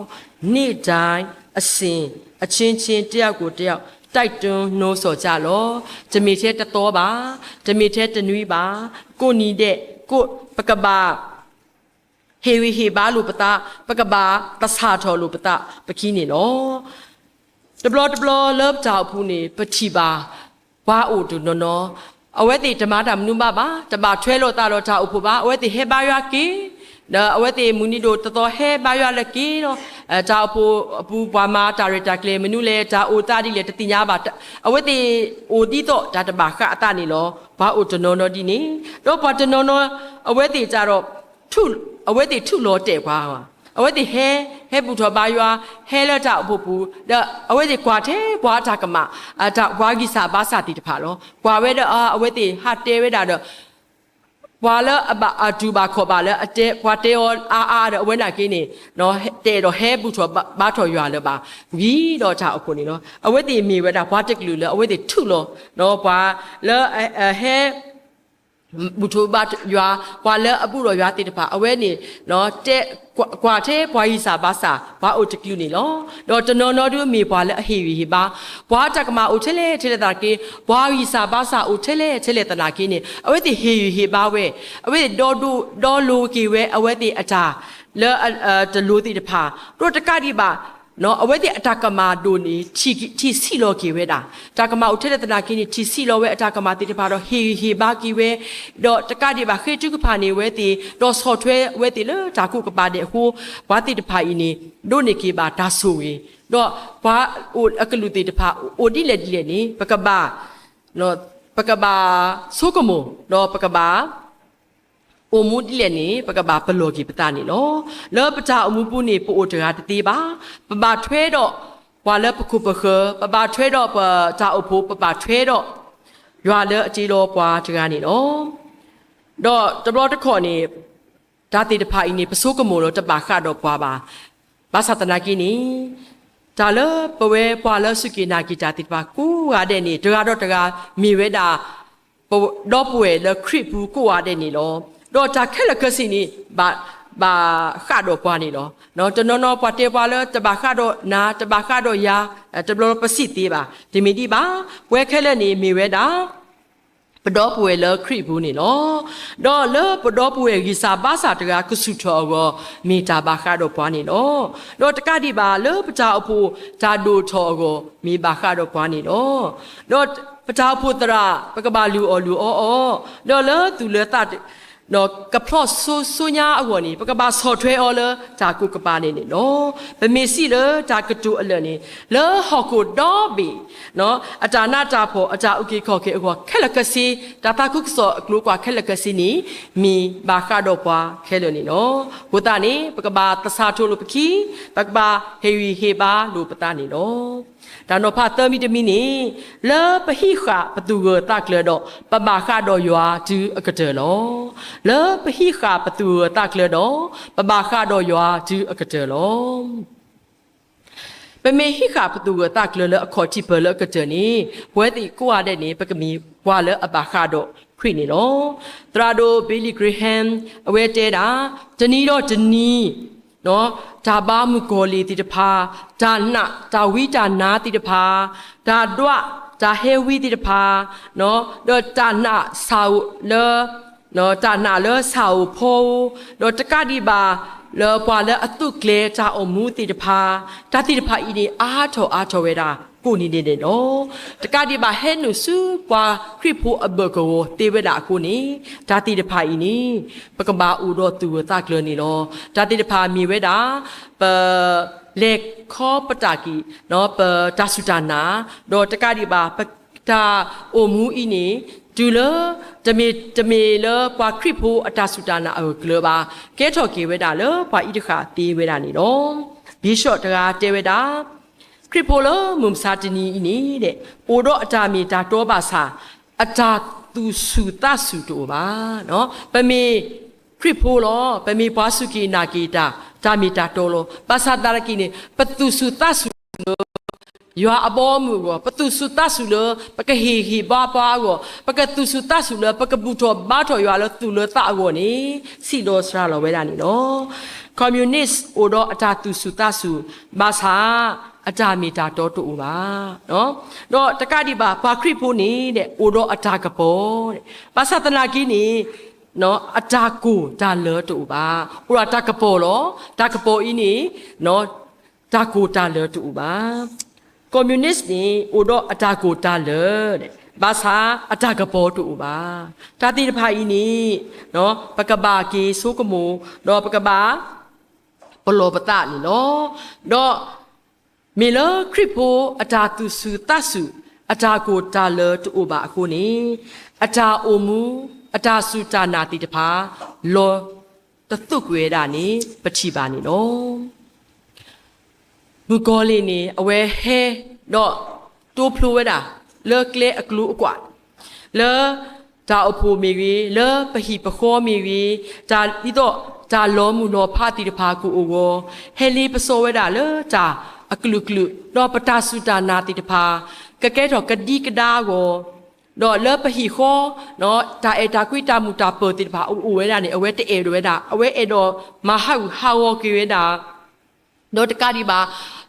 နေ့တိုင်းအစဉ် အချင်းချင်း တစ်ယောက်ကိုတစ်ယောက် တိုက်တွန်းနှိုးဆော်ကြလော့. တမ့ၢ်ထဲတသီဘၣ်, တမ့ၢ်ထဲတနွံဘၣ်, ကိးနံၤဒဲး ကိး ပကဘၣ် ဟ့ၣ်ဂံၢ်ဟ့ၣ်ဘါလိာ်ပသး, ပကဘၣ်သဆၣ်ထီၣ်လိာ်ပသး ပခံန့ၣ်လီၤ. တဘျီတဘျီလၢပတၢ်အိၣ်ဖှိၣ်န့ၣ် ပထံၣ်ဘၣ် ပှၤအိၣ်တနီၤနီၤ, အဝဲသ့ၣ်တမၤတၢ်မနုၤဘၣ်ဘၣ်, တဘၣ်ထွဲလိာ်သးဒီးတၢ်အိၣ်ဖှိၣ်ဘၣ်, အဝဲသ့ၣ်ဟဲဘါယွၤက့ၤ, ဒီးအဝဲသ့ၣ်မုၢ်နံၤဒိၣ်တသီဟဲဘါယွၤလၢက့ၤလီၤ. တၢ်အိၣ်ဖှိၣ်အပူၤပှၤမၤတၢ်ရဲၣ်တၢ်ကျဲၤမနုၤလဲၣ်, တၢ်အိၣ်သးဒ်လဲၣ်တသ့ၣ်ညါဘၣ်, အဝဲသ့ၣ်အိၣ်ဒ်သိးတၢ်တဘၣ်ဃးအသးန့ၣ်လီၤ. ပှၤအိၣ်တနီၤနီၤဒ်န့ၣ်, ဒီးပှၤတနီၤနီၤ အဝဲသ့ၣ်တၢ်ဒီး အဝဲသ့ၣ်ထုးလီၤတဲာ်ပှၤ, အဝဲသ့ၣ်ဟဲ, ဟဲဘူၣ်ထီၣ်ဘါယွၤ, ဟဲလၢတၢ်အိၣ်ဖှိၣ်ပူၤ, ဒီးအဝဲသ့ၣ်ကွၢ်ထဲပှၤအတၢ်ကမၣ်, ပှၤဂံၢ်စၢ်ဘါစၢ်သ့ၣ်တဖၣ်လီၤ. ကွၢ်ဝဲဒီး အဝဲသ့ၣ်ဟးတဲဝဲဒၣ်ဒီး ပှၤလၢအဘၣ်အတူၢ်ဘၣ်ခီၣ်ဘၣ်လၢအတဲ, ပှၤတဲအီၤအါအါဒီး အဝဲနာ်က့န့ၣ် တဲာ်ဒီးဟဲဘူၣ်ထီၣ်ဘါထီၣ်ယွၤလၢၤဘၣ်, ဝံၤဒီးတၢ်အိၣ်ဖှိၣ်န့ၣ်လီၤ. အဝဲသ့ၣ်မ့ၢ်ဝဲဒၣ်ပှၤတကလုာ်လၢအဝဲသ့ၣ်ထုးလီၤ, ပှၤလၢအဟဲ ဘူၣ်ထီၣ်ဘါယွၤ, ပှၤလၢအဘူၣ်ထီၣ်ယွၤသ့ၣ်တဖၣ် အဝဲန့ၣ် တဲ, ကွၢ်ထဲပှၤဂံၢ်စၢ်ဘါစၢ် ပှၤအိၣ်တကလုာ်န့ၣ်လီၤ. ဒီးတနီၤနီၤဒုးမ့ၢ်ပှၤလၢအဟ့ၣ်ဂံၢ်ဟ့ၣ်ဘါ, ပှၤတၢ်ကမၣ်အိၣ်ထဲလဲၣ်ထဲလဲၣ်သနာ်က့, ပှၤဂံၢ်စၢ်ဘါစၢ်အိၣ်ထဲလဲၣ်ထဲလဲၣ်သနာ်က့န့ၣ် အဝဲသ့ၣ်ဟ့ၣ်ဂံၢ်ဟ့ၣ်ဘါဝဲ, အဝဲသ့ၣ်ဒီဒိၣ်ဒီလိၤက့ၤဝဲအဝဲသ့ၣ်အတၢ် လၢတလိၤသ့ၣ်တဖၣ်, ဒီးတကးဒံးဘၣ် အဝဲသ့ၣ်အတၢ်ကမၣ်ဒိၣ်န့ၣ် ထံၣ်ဆံးလီၤက့ၤဝဲဒၣ်, တၢ်ကမၣ်အိၣ်ထဲလၢသနာ်က့န့ၣ် ထံၣ်ဆံးလီၤဝဲအတၢ်ကမၣ်သ့ၣ်တဖၣ်ဒီး ဟ့ၣ်ဂံၢ်ဟ့ၣ်ဘါက့ၤဝဲ, ဒီးတကးဒံးဘၣ် ဃ့ထုကဖၣ်န့ၢ်ဝဲသ့ၣ် ဒီးဆီၣ်ထွဲဝဲသ့ၣ်လၢတၢ်ကိးကပၤဒဲးအဃိ, ပှၤသ့ၣ်တဖၣ်အံၤန့ၣ် ဒိးန့ၢ်က့ၤဘၣ်တၢ်ဆိၣ်ဂ့ၤ, ဒီးပှၤအိၣ်အကလုာ်သ့ၣ်တဖၣ် အိၣ်ဒ်လဲၣ်ဒ်လဲၣ်န့ၣ် ပကဘၣ် ပကဘၣ်ဆိကမိၣ် ဒီးပကဘၣ် အိၣ်မူဒ်လဲၣ်န့ၣ် ပကဘၣ်ပလီၢ်က့ၤပသးန့ၣ်လီၤ. လၢပတၢ်အိၣ်မူပူၤန့ၣ် ပအိၣ်တဂၤတသ့ဘၣ်. ပဘၣ်ထွဲဒီးပှၤလၢပခိၣ်ပဃၢၤ, ပဘၣ်ထွဲဒီးပတၢ်အိၣ်ဖှိၣ်, ပဘၣ်ထွဲဒီးယွၤလၢအတ့လီၤပှၤတဂၤန့ၣ်လီၤ. ဒီးတဘျီတခီၣ်န့ၣ် တၢ်သ့ၣ်တဖၣ်အံၤန့ၣ် ပဆိကမိၣ်လၢတဘၣ်ဃးဒီးပှၤဘၣ်. ဘၣ်ဆၣ်သနာ်က့န့ၣ် တၢ်လၢပဝဲပှၤလၢစူၢ်က့ၤနာ်က့ၤတၢ်သ့ၣ်တဖၣ်ကိးဂၤဒဲးန့ၣ် တဂၤဒီးတဂၤမ့ၢ်ဝဲဒၣ် ပဒီပုၢ်ဝဲၢ်လၢခရံာ်ပူၤကိးဂၤဒဲးန့ၣ်လီၤ. ဒီးတၢ်ခဲလၢာ်ခဲဆ့န့ၣ် ဘၣ် ဘၣ်ဃးဒီးပှၤန့ၣ်လီၤ. တနီၤနီၤပှၤတဲပှၤလၢတဘၣ်ဃးဒီးနၤ, တဘၣ်ဃးဒီးယၤ, တဘျီပစံးသ့ဘၣ်. တမ့ၢ်ဒ်ဘၣ်. ပဝဲခဲလၢာ်န့ၣ်မ့ၢ်ဝဲဒၣ် ပဒီပုၢ်ဝဲၢ်လၢခရံာ်ပူၤန့ၣ်လီၤ. ဒီးလၢပဒီပုၢ်ဝဲၢ်ဂံၢ်စၢ်ဘါစၢ်တဂၤကဆူၣ်ထီၣ်အဂီၢ် မ့ၢ်တၢ်ဘၣ်ဃးဒီးပှၤန့ၣ်လီၤ. ဒီးတကးဒံးဘၣ်လၢပတၢ်အိၣ်ဖှိၣ်တၢ်ဒိၣ်ထီၣ်အဂီၢ် မ့ၢ်ဘၣ်ဃးဒီးပှၤန့ၣ်လီၤ. ဒီးပတၢ်အိၣ်ဖှိၣ်သရၣ် ပကဘၣ်လုၢ်အီၣ်လုၢ်အီအီၤ, ဒီးလၢသူၣ်လၢသး ဒီးကဖျီၣ်စိစိညါအဂီၢ်န့ၣ် ပကဘၣ်ဆီၣ်ထွဲအီၤလၢတၢ်ကိးကပၤန့ၣ်န့ၣ်လီၤ. ပမ့ၢ်စံးလၢတၢ်ကတိၤအလၢာ်န့ၣ် လၢဟီၣ်ခိၣ်ဒီဘ့ၣ် အတၢ်နးတၢ်ဖှီၣ် အတၢ်အုၣ်က့ၤခီၣ်က့ၤအဂီၢ်ခဲလၢာ်ခဲဆ့, တၢ်သးခုကစီၣ်အကျိၤအကွာ်ခဲလၢာ်ခဲဆ့န့ၣ် မ့ၢ်ဘၣ်ဃးဒီးပှၤခဲလၢာ်န့ၣ်လီၤ. အဃိသတးန့ၣ် ပကဘၣ်သဆၣ်ထီၣ်လိာ်ပခံ, ပကဘၣ်ဟ့ၣ်ဂံၢ်ဟ့ၣ်ဘါလိာ်ပသးန့ၣ်လီၤ. တၢ်နီၤဖးသၢမံၤတမံၤန့ၣ်, လၢပဟံးဃာ်ပသူၣ်ဂၢၢ်သးကျၢၤဒီး ပဘၣ်ဃးဒီးယွၤတုၤအကတၢၢ်လီၤ. လၢပဟံးဃာ်ပသူၣ်ဂၢၢ်သးကျၢၤဒီး ပဘၣ်ဃးဒီးယွၤတုၤအကတၢၢ်လီၤ. ပမ့ၢ်ဟံးဃာ်ပသူၣ်ဂၢၢ်သးကျၢၤလၢအခီၣ်ထံးပၢၢ်လၢအကတၢၢ်န့ၣ်, ပဝဲသ့ၣ်ကိးဂၤဒဲးန့ၣ် ပကမ့ၢ်ပှၤလၢအဘၣ်ဃးဒီးခရံာ်န့ၣ်လီၤ. သရၣ်ဒိၣ် Billy Graham အဝဲတဲဒၣ်, တနံၤဒီးတနံၤ တၢ်ဘါမုၣ်ကီၤလံၢ်သ့ၣ်တဖၣ်, တၢ်နာ်, တၢ်ဝံတၢ်နါသ့ၣ်တဖၣ်, တၢ်ဒွး, တၢ်ဟဲဝံသ့ၣ်တဖၣ်, ဒီးတၢ်နာ်ဆၣ်ဧိၤလၢ တၢ်နာ်လၢဆၣ်ဧိၤဖီဧိၤ, ဒီးတကးဒံးဘၣ် လၢပှၤလၢအသုးကျဲၤတၢ်အိၣ်မူသ့ၣ်တဖၣ်, တၢ်သ့ၣ်တဖၣ်အံၤန့ၣ် အါထီၣ်အါထီၣ်ဝဲဒၣ်ကိးနံၤဒဲးန့ၣ်လီၤ. တကးဒံးဘၣ် ဟဲနုာ်ဆူပှၤခရံာ်ဖိအဘၢၣ်ကဝီၤသ့ဝဲဒၣ်အဃိန့ၣ်, တၢ်သ့ၣ်တဖၣ်အံၤန့ၣ် ပကဘၣ်အိၣ်ဒီးသူၣ်ဂၢၢ်သးကျၢၤန့ၣ်လီၤ. တၢ်သ့ၣ်တဖၣ်မ့ၢ်ဝဲဒၣ် ပ လဲၤခီပတာ်က့ၤ ပတၢ်စူၢ်တၢ်နာ်, ဒီးတကးဒံးဘၣ် ပတၢ်အိၣ်မူအံၤန့ၣ် တုၤလၢ တမ့ၢ် တမ့ၢ်လၢပှၤခရံာ်ဖိအတၢ်စူၢ်တၢ်နာ်အဂၢၢ်ကျၢၤဘၣ်, ကဲထီၣ်က့ၤဝဲဒၣ်လၢပှၤအံၤတဃၣ်သ့ဝဲဒၣ်န့ၣ်လီၤ. ဘံၣ်ၡီၣ်တဂၤတဲဝဲဒၣ် ခရံာ်ဖိလၢမုၢ်မဆါတနံၤအံၤန့ၣ် အိၣ်ဒီးအတၢ်မ့ၢ်တၢ်တီဘၣ်ဆၣ် အတၢ်သူၣ်ဆူၣ်သးဆူၣ်တအိၣ်ဘၣ်. ပမ့ၢ်ခရံာ်ဖိလီၤ, ပမ့ၢ်ပှၤစူၢ်က့ၤနာ်က့ၤတၢ်, တၢ်မ့ၢ်တၢ်တီလီၤ. ဘၣ်ဆၣ်သနာ်က့န့ၣ် ပသူၣ်ဆူၣ်သးဆူၣ်လၢ ယွၤအဘီအမုၢ်အဂီၢ်, ပသူၣ်ဆူၣ်သးဆူၣ်လၢ ပကဟ့ၣ်ဂံၢ်ဟ့ၣ်ဘါပှၤအဂီၢ်, ပကသူၣ်ဆူၣ်သးဆူၣ်လၢ ပကဘူၣ်ထီၣ်ဘါထီၣ်ယွၤလၢသူၣ်လၢသးအဂီၢ်န့ၣ် ဆံးဒီးစှၤလီၤဝဲဒၣ်န့ၣ်လီၤ. Communist အိၣ်ဒီးအတၢ်သူၣ်ဆူၣ်သးဆူၣ်, ဘၣ်ဆၣ် အတၢ်မ့ၢ်တၢ်တီတအိၣ်ဘၣ်. ဒီးတကးဒံးဘၣ် ပှၤခရံာ်ဖိန့ၣ် အိၣ်ဒီးအတၢ်ကပီၤ, ဘၣ်ဆၣ်သနာ်က့န့ၣ် အတၢ်ကိၢ်တၢ်လၢတအိၣ်ဘၣ်. အိၣ်ဒီးတၢ်ကပီၤလီၤ. တၢ်ကပီၤအံၤန့ၣ် တၢ်ကိၢ်တၢ်လၢတအိၣ်ဘၣ်. Communist န့ၣ် အိၣ်ဒီးအတၢ်ကိၢ်တၢ်လၢ, ဘၣ်ဆၣ်အတၢ်ကပီၤတအိၣ်ဘၣ်. တၢ်သ့ၣ်တဖၣ်အံၤန့ၣ် ပကဘၣ်က့ၤဆိကမိၣ်, ဒီးပကဘၣ် ပလီၢ်ပသးန့ၣ်လီၤ. ဒီး မ့ၢ်လၢခရံာ်ဖိအတၢ်သူၣ်ဆူၣ်သးဆူၣ်, အတၢ်ကိၢ်တၢ်လၢတအိၣ်ဘၣ်အဃိန့ၣ်, အတၢ်အိၣ်မူ, အတၢ်စူၢ်တၢ်နာ်သ့ၣ်တဖၣ် လီၤတသူးကွံာ်ဝဲဒၣ်န့ၣ် ပထံၣ်ဘၣ်န့ၣ်လီၤ. မုၣ်ကီၤလံၢ်န့ၣ် အဝဲဟဲဒီးတိဖျိဝဲဒၣ် လၢကျဲအကျိၤအကွာ် လၢတၢ်အိၣ်ဖှိၣ်မ့ၢ်ဂ့ၤ, လၢပဟံၣ်ပဃီမ့ၢ်ဂ့ၤ, တၢ်ဒ်သိးတၢ်လီၤမုၢ်လီၤဖးသ့ၣ်တဖၣ်ကအိၣ်ဂီၢ်, ဟဲလ့ပစီဝဲဒၣ်လၢတၢ်အကလုာ်ကလုာ်, ဒီးပတၢ်စူၢ်တၢ်နာ်သ့ၣ်တဖၣ် ကကဲထီၣ်ကဒံကဒါအဂီၢ်, ဒီးလၢပဟံၣ်ဃီ တၢ်အဲၣ်တၢ်ကွံတၢ်မုာ်တၢ်ပၢၤသ့ၣ်တဖၣ်အအိၣ်ဝဲဒၣ်န့ၣ် အဝဲတအဲၣ်ဒိးဝဲဒၣ်, အဝဲအဲၣ်ဒိးမၤဟးဂူာ်ဟးဂီၤက့ၤဝဲဒၣ် ဒီးတကးဒံးဘၣ်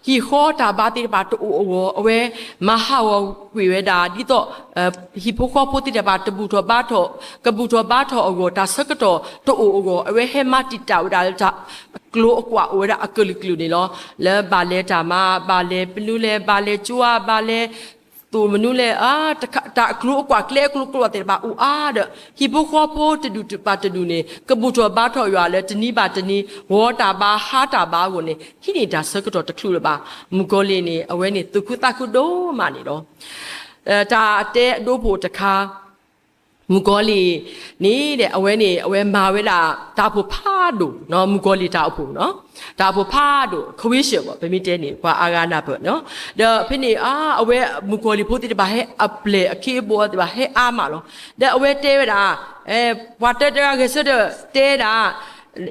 ဟံၣ်ဃီတၢ်ဘါသ့ၣ်တဖၣ်တအိၣ်အဂီၢ် အဝဲမၤဟးဂီၤကွံာ်ဝဲဒၣ် ဒ်သိး ဟံၣ်ဖိဃီဖိသ့ၣ်တဖၣ်တဘူၣ်ထီၣ်ဘါထီၣ်, ကဘူၣ်ထီၣ်ဘါထီၣ်အဂီၢ် တၢ်ဆၢကတီၢ်တအိၣ်အဂီၢ် အဝဲဟဲမၤတံာ်တာ်ဝဲဒၣ်လၢတၢ်အကျိၤအကွာ်အိၣ်ဝဲဒၣ်အကလုာ်ကလုာ်န့ၣ်လီၤ. လၢဘၣ်လဲၤတၢ်မၤ, ဘၣ်လဲၤပနူလဲၤ, ဘၣ်လဲၤကၠိဧါ, ဘၣ်လဲၤ သိၣ်မနုၤလဲၣ်, တၢ်အကျိၤအကွာ် ကျဲအကျိၤကျိၤသ့ၣ်တဖၣ်အိၣ်အါဒီး ဟံၣ်ဖိဃီဖိတဒူၣ်တပၤတဒူၣ်န့ၣ် ကဘူၣ်ထီၣ်ဘါထီၣ်ယွၤလၢတနံၤဘၣ်တနံၤ ဂီၤတၢ်ဘါဟါတၢ်ဘါအဂီၢ်န့ၣ် ဟံးန့ၢ်တၢ်ဆၢကတီၢ်တချုးလၢၤဘၣ်. မုၣ်ကီၤလံၢ်န့ၣ် အဝဲန့ၣ်သူၣ်ခုသးခုဒိၣ်မးန့ၣ်လီၤ. တၢ်တဲအဒိဖိတခါ မုၣ်ကီၤလံၢ်န့ၣ်ဒီး အဝဲန့ၣ် အဝဲမၤဝဲဒၣ် တၢ်အိၣ်ဖှိၣ်ဖးဒိၣ်, မုၣ်ကီၤလံၢ်တၢ်အိၣ်ဖှိၣ်, တၢ်အိၣ်ဖှိၣ်ဖးဒိၣ် ခွံဆၢဘၣ် ပမ့ၢ်တဲန့ၣ် ပှၤအါဂၤနၢ်ပၢၢ်, ဒီးဖဲန့ၣ် အဝဲမုၣ်ကီၤလံၢ်ဖိသ့ၣ်တဖၣ် ဟဲအပျဲၢ်အခ့အဘိသ့ၣ်တဖၣ် ဟဲအါမးလီၤ. ဒီးအဝဲတဲဝဲဒၣ်, ပှၤတၢတဂၤဂဲၤဆၢထၢၣ်တဲဒၣ်,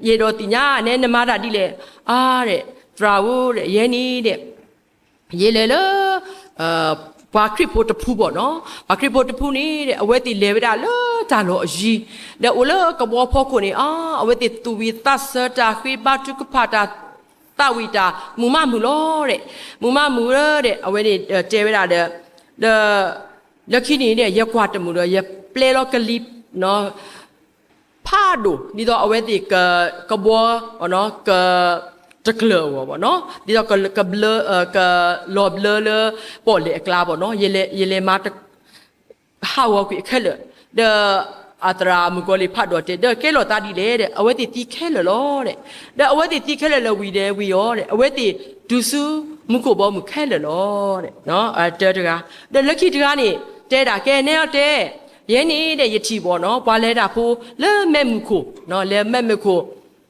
ယအဲၣ်ဒိးသ့ၣ်ညါနဲ နမၤတၢ်ဒ်လဲၣ်, အါဒီး သရၣ်ဧၢဒီး ယဲန့ၣ်ဒီး ယလဲၤလၢ ပှၤခရံာ်ဖိတဖုဘၣ်နီၤ, ပှၤခရံာ်ဖိတဖုန့ၣ်ဒီး အဝဲသ့ၣ်လဲၤဝဲဒၣ်လၢတၢ်လီၢ်အယံၤ, ဒီးအိၣ်လၢကဘီဖီခိၣ်န့ၣ် အဝဲသ့ၣ်သူၣ်ဝံၣ်သးဆၢတၢ်ဃ့ဘါထုကဖၣ်တၢ် သးဝံၣ်တၢ် မုာ်မးမုာ်လီၤဒီး, မုာ်မးမုာ်ဒီး အဝဲန့ၣ်တဲဝဲဒၣ်ဒီး, ဒီး လၢခံန့ၣ်ဒီး ယကွၢ်တမုာ်ဒီး ယပျဲလီၤကလံၤ ဖးဒိၣ် ဒ်သိးအဝဲသ့ၣ်ကဘီ က တကျၢၤအဂီၢ်ဘၣ်နီၤ, ဒ်သိးကဘျၢ ကလီၤဘျၢလၢပီၣ်လဲၣ်အကျါဘၣ်နီၤ, ယလဲၤမၤ ဟးဂီၤကွံာ်အခဲလၢာ်, ဒီးအသရၣ်မုၣ်ကီၤလံၢ်ဖးဒိၣ်တဲ ဒီးကဲလီၤသးဒ်လဲၣ်ဒီး အဝဲသ့ၣ်သံခဲလၢာ်လီၤဒီး, ဒီးအဝဲသ့ၣ်သံခဲလၢာ်လၢဝံၤဒီးဝံၤအီၤဒီး အဝဲသ့ၣ်တုၤဆူမူခိၣ်ဘီမုၢ်ခဲလၢာ်လီၤဒီး, တၢတဂၤ, ဒီးလၢခံတဂၤန့ၣ် တဲဒၣ်ကဲနဲအီၤတဲ ယဲန့ၣ်ဒီးယထံၣ်ဘၣ်နီၤ ပှၤလဲၤတၢ်ဖိလၢမဲးမုၢ်ခိၣ်, လဲၤမဲးမုၢ်ခိၣ်,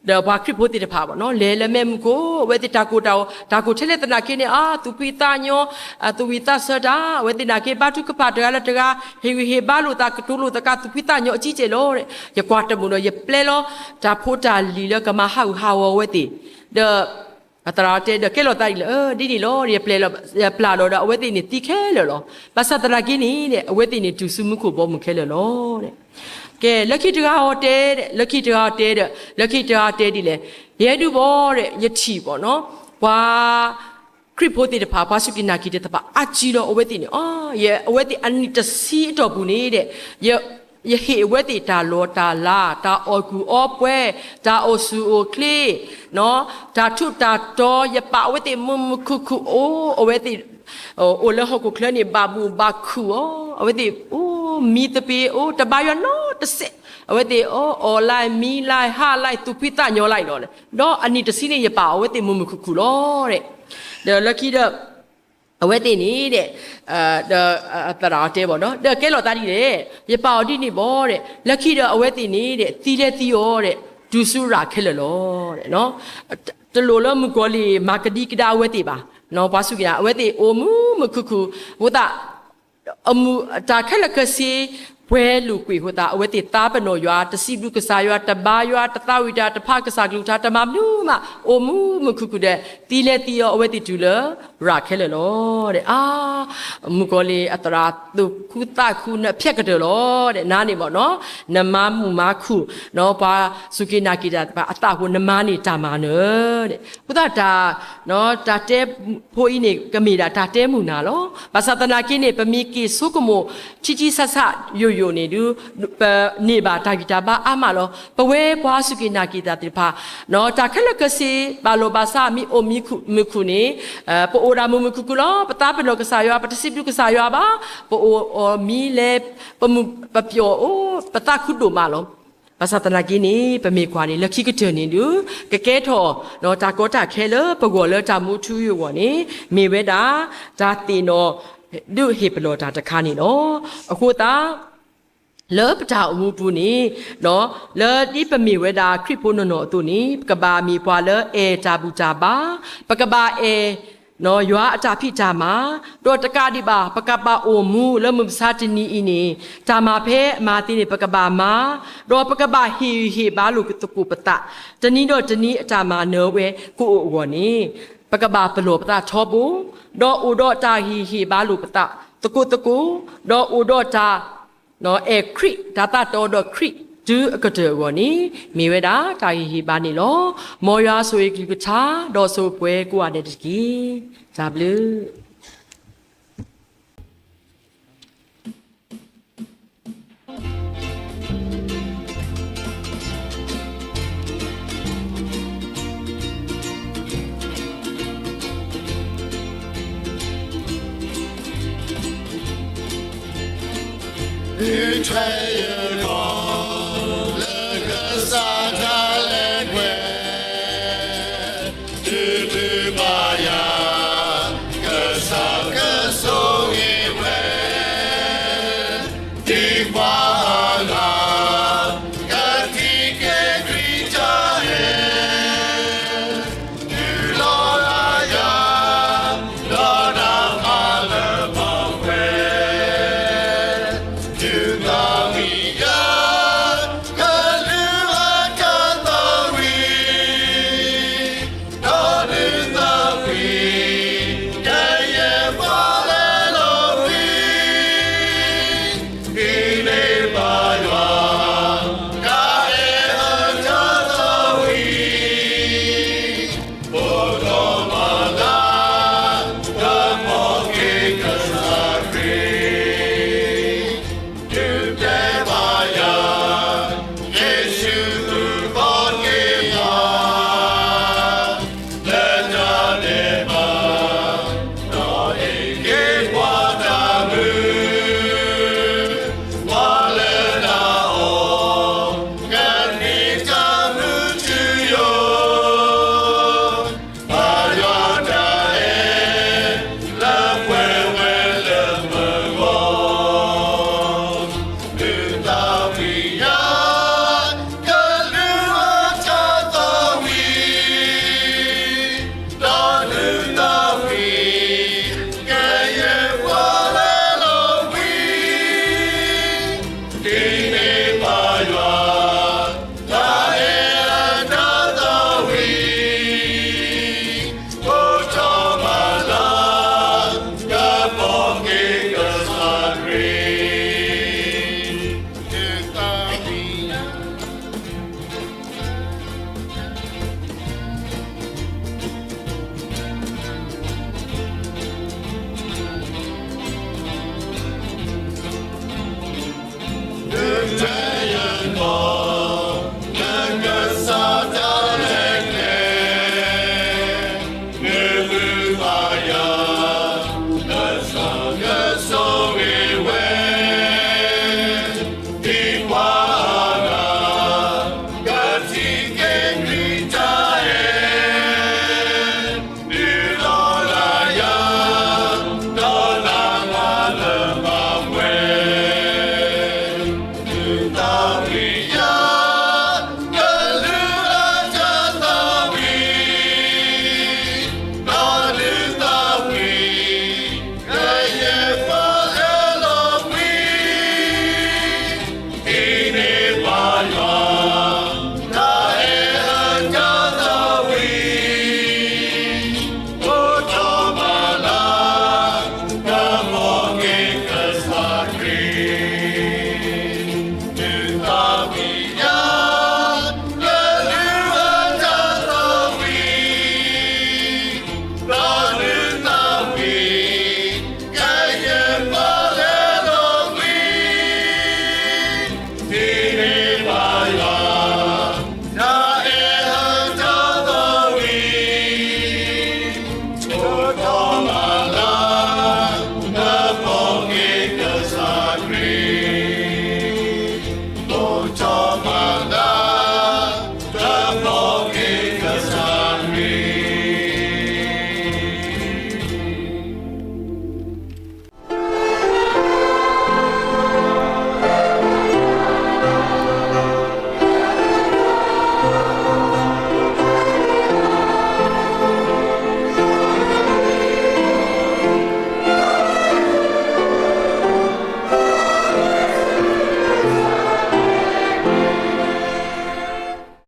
ဒီးပှၤခရံာ်ဖိသ့ၣ်တဖၣ်ဘၣ်နီၤ လဲၤလၢမဲးမုၢ်ခိၣ် အဝဲသ့ၣ်တၢ်ကိၢ်တၢ်ဂီၤ တၢ်ကိၢ်ထဲလဲၣ်သနာ်က့န့ၣ် အသူၣ်ဖှံသးညီ, သူၣ်ဝံၣ်သးဆၢတၢ် အဝဲသ့ၣ်နာ်က့ ဘါထုကဖၣ်တဂၤလၢတဂၤ ဟ့ၣ်ဂံၢ်ဟ့ၣ်ဘါလိာ်သး ကတိၤလိာ်သး သူၣ်ဖှံသးညီအကံကဲလီၤဒီး ယကွၢ်တမုာ်ဒီး ယပျဲလီၤ တၢ်ဖိတၢ်လံၤလၢကမၤဟးဂူာ်ဟးဂီၤအဝဲသ့ၣ်, ဒီး အသရၣ်တဲဒီး ကဲလီၤသးဒ်လဲၣ်, ဒ်န့ၣ်လီၤ ယပျဲလီၤ, ယပျဲလီၤဒီး အဝဲသ့ၣ်န့ၣ်သံခဲလၢာ်လီၤ. ဘၣ်ဆၣ်သနာ်က့န့ၣ် အဝဲသ့ၣ်န့ၣ်တုၤဆူမူခိၣ်ဘီမုၢ်ခဲလၢာ်လီၤ. ကဲ လၢခံတဂၤအီၤတဲဒီး လၢခံတဂၤအီၤတဲဒီး လၢခံတဂၤအီၤတဲဒ်လဲၣ်, ယဲဒုးဘၣ်ဒီး ယထံၣ်ဘၣ်နီၤ ပှၤခရံာ်ဖိသ့ၣ်တဖၣ် ပှၤစူၢ်က့ၤနာ်က့ၤတၢ်သ့ၣ်တဖၣ် အါကံလီၤအဝဲသ့ၣ်န့ၣ်, အဝဲသ့ၣ်အနံၣ်တဆံအတီၢ်ပူၤန့ၣ်ဒီး ယဟ့ၣ်အဝဲသ့ၣ်တၢ်လီၢ်တၢ်လၤ တၢ်အီၣ်ကူၣ်အီပှဲၤ တၢ်အိၣ်ဆူၣ်အိၣ်ချ့ တၢ်ထူးတၢ်တီၤ ယပာ်အဝဲသ့ၣ်မုာ်မုာ်ခုၣ်ခုၣ်အိၣ်, အဝဲသ့ၣ် အိၣ်လၢဟီၣ်ခိၣ်ချၢန့ၣ် ဘၣ်မုာ်ဘၣ်ခုၣ်အီၤ, အဝဲသ့ၣ်အိၣ်မံသပ့ၤအိၣ် တဘါယွၤနီတစဲး, အဝဲသ့ၣ်အီၣ်လၢ်မံလၢ်ဟးလၢ် သူၣ်ဖှံသးညီလၢ်လီၤ. ဒီးအနံၣ်တဆံန့ၣ် ယပာ်အဝဲသ့ၣ်မုာ်မုာ်ခုၣ်ခုၣ်လီၤ. ဒီးလၢခံဒီး အဝဲသ့ၣ်န့ၣ်ဒီး ဒီးသရၣ်အီၤတဲဘၣ်ဒီး ဒီးကဲလီၤသးဒ်လဲၣ်, ယပာ်အီၤဒ်န့ၣ်ဘၣ်ဒီး လၢခံဒီးအဝဲသ့ၣ်န့ၣ်ဒီး သံလဲသံအီၤဒီး တုၤဆူရၤခဲလၢာ်လီၤ. တလိၣ်လၢမုၣ်ကီၤလံၢ်မၤကဒံကဒါအဝဲသ့ၣ်ဘၣ်, ပှၤစူၢ်က့ၤနာ် အဝဲသ့ၣ်အိၣ်မုာ်မုာ်ခုၣ်ခုၣ် အဃိသတး တၢ်ခဲလၢာ်ခဲဆ့ ပှဲၤလိာ်ကွံာ်အဃိသတး အဝဲသ့ၣ်သးပ့ၤနီၣ်ယွၤ တစံးဘျုးကစၢ်ယွၤ တဘါယွၤ တသးဝံၣ်တၢ် တဖးကစၢ်ကလုၢ်ကထါ တမၤမနုၤမး အိၣ်မုာ်မုာ်ခုၣ်ခုၣ်ဒီး သံလဲသံအီၤ အဝဲသ့ၣ်တုၤလၢရၤခဲလၢာ်လီၤ. အါ မုၣ်ကီၤလံၢ်အသရၣ် သူၣ်ခုသးခု နဖျဲးကတၢၢ်လီၤ နၤန့ၣ်ဘၣ်နီၤ နမၤမုာ်မၤခုၣ် ပှၤစူၢ်က့ၤနာ်က့ၤတၢ်သ့ၣ်တဖၣ်အသးအဃိ နမၤန့ၢ်တၢ်မၤနၢၤ အဃိသတး တၢ်တဲဖိအံၤန့ၣ် ကမ့ၢ်ဒၣ်တၢ်တဲမုာ်နၤလီၤ. ဘၣ်ဆၣ်သနာ်က့န့ၣ် ပမ့ၢ်က့ၤဆိကမိၣ် ထံထံဆးဆးယိာ်ယိာ်န့ၣ်ဒုး ပန့ၢ်ဘၣ်တၢ်ဂံၢ်တၢ်ဘါအါမးလီၤ. ပဝဲပှၤစူၢ်က့ၤနာ်က့ၤတၢ်သ့ၣ်တဖၣ် တၢ်ခဲလၢာ်ခဲဆ့ ဘၣ်လိာ်ဘၣ်စး မ့ၢ်အိၣ်မံမုာ်ခုၣ်န့ၣ် ပအိၣ်ဒၣ်မုာ်မုာ်ခုၣ်ခုၣ်လီၤ. ပသးပ့ၤနီၣ်ကစၢ်ယွၤ ပတစံးဘျုးကစၢ်ယွၤဘၣ်. ပအိၣ်အီၣ်မံလဲၤ ပမုာ်ပပျီၣ်အိၣ် ပသးခုဒိၣ်မးလီၤ. ဘၣ်ဆၣ်သနာ်က့န့ၣ် ပမ့ၢ်ကွၢ်န့ၣ် လၢခံကတၢၢ်န့ၣ်ဒုး ကကဲထီၣ် တၢ်ကီတၢ်ခဲလၢပဂီၢ်လၢတၢ်မူထူယိာ်အဂီၢ်န့ၣ် မ့ၢ်ဝဲဒၣ် တၢ်သ့ၣ်နီၣ်ဒုးဟ့ၣ်ပလီၢ်တၢ်တခါန့ၣ်လီၤ. အဃိသတး လၢပတၢ်အိၣ်မူပူၤန့ၣ် လၢဒ်ပမ့ၢ်ဝဲဒၣ်ခရံာ်ဖိနီၢ်နီၢ်အသိးန့ၣ် ပကဘၣ်မ့ၢ်ပှၤလၢအဲၣ်တၢ်ဘူၣ်တၢ်ဘါ, ပကဘၣ်အဲၣ် ယွၤအတၢ်ဖံးတၢ်မၤ, ဒီးတကးဒံးဘၣ် ပကဘၣ်အိၣ်မူလၢမုၢ်မဆါတနံၤအံၤန့ၣ် တၢ်မၤဖဲအမၤသ့န့ၣ် ပကဘၣ်မၤ, ဒီးပကဘၣ်ဟ့ၣ်ဂံၢ်ဟ့ၣ်ဘါလိာ်သကိးပသး, တနံၤဒီးတနံၤအတၢ်မၤနၢၤဝဲကအိၣ်အဂီၢ်န့ၣ် ပကဘၣ်ပလီၢ်ပသးထီဘိ, ဒီးအိၣ်ဒီးတၢ်ဟ့ၣ်ဂံၢ်ဟ့ၣ်ဘါလိာ်ပသးသကိးသကိး, ဒီးအိၣ်ဒီးတၢ် အဲၣ်ခရံာ် တၢ်သးတီဒီးခရံာ် တုၤအကတၢၢ်အဂီၢ်န့ၣ် မ့ၢ်ဝဲဒၣ်တၢ်ဂံၢ်ဟ့ၣ်ဘါန့ၣ်လီၤ. မ်ယွၤဆိၣ်ဂ့ၤကလုၢ်ကထါ ဒီးဆိၣ်ဂ့ၤပှၤကိးဂၤဒဲးတက့ၢ်. တၢ်ဘျုး